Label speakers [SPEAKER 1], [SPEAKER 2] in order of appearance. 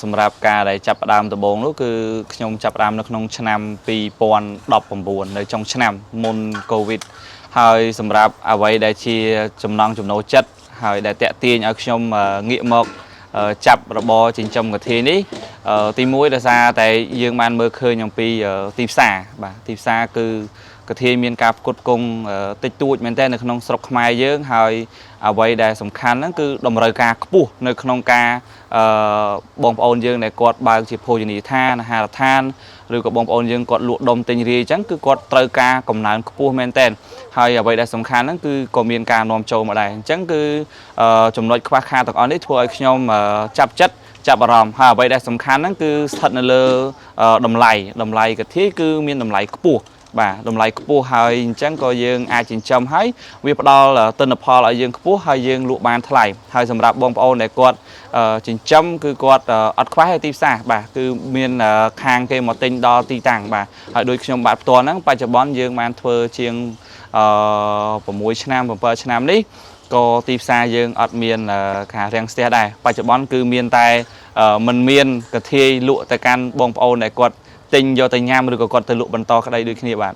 [SPEAKER 1] សម្រាប់ការដែលចាប់ផ្ដើមដំបូងនោះគឺខ្ញុំចាប់ផ្ដើមនៅក្នុងឆ្នាំ2019នៅចុងឆ្នាំមុនកូវីដហើយសម្រាប់អ្វីដែលជាចំណង់ចំណូលចិត្តហើយដែលតាក់ទាញឲ្យខ្ញុំងាកមកចាប់របរចិញ្ចឹមកធាយនេះទីមួយដោយសារតែយើងបានមើលឃើញអំពីទីផ្សារបាទទីផ្សារគឺកធាយមានការផ្គត់ផ្គង់តិចតួចមែនទែននៅក្នុងស្រុកខ្មែរយើងហើយអ្វីដែលសំខាន់ហ្នឹងគឺតម្រូវការខ្ពស់នៅក្នុងការអឺបងប្អូនយើងដែលគាត់បើកជាភោជនីយដ្ឋានអាហារដ្ឋានឬក៏បងប្អូនយើងគាត់លក់ដុំទិញរាយអញ្ចឹងគឺគាត់ត្រូវការកំណើនខ្ពស់មែនទែនហើយអ្វីដែលសំខាន់ហ្នឹងគឺក៏មានការនាំចូលមកដែរអញ្ចឹងគឺចំណុចខ្វះខាតទាំងអស់នេះធ្វើឲ្យខ្ញុំចាប់ចិត្តចាប់អារម្មណ៍ហើយអ្វីដែលសំខាន់ហ្នឹងគឺស្ថិតនៅលើតម្លៃតម្លៃកាធាយគឺមានតម្លៃខ្ពស់បាទតម្លៃខ្ពស់ហើយអញ្ចឹងក៏យើងអាចចិញ្ចឹមហើយវាផ្ដល់ទិន្នផលឲ្យយើងខ្ពស់ហើយយើងលក់បានថ្លៃហើយសម្រាប់បងប្អូនដែលគាត់ចិញ្ចឹមគឺគាត់អត់ខ្វះទេទីផ្សារបាទគឺមានខាងគេមកទិញដល់ទីតាំងបាទហើយដូចខ្ញុំបាទផ្ទាល់ហ្នឹងបច្ចុប្បន្នយើងបានធ្វើជាង6ឆ្នាំ7ឆ្នាំនេះក៏ទីផ្សារយើងអត់មានការរាំងស្ទះដែរបច្ចុប្បន្នគឺមានតែមិនមានកធាយលក់ទៅកាន់បងប្អូនដែលគាត់ទិញយកទៅញ៉ាំឬក៏គាត់ទៅលក់បន្តក្តីដូចគ្នាបាទ។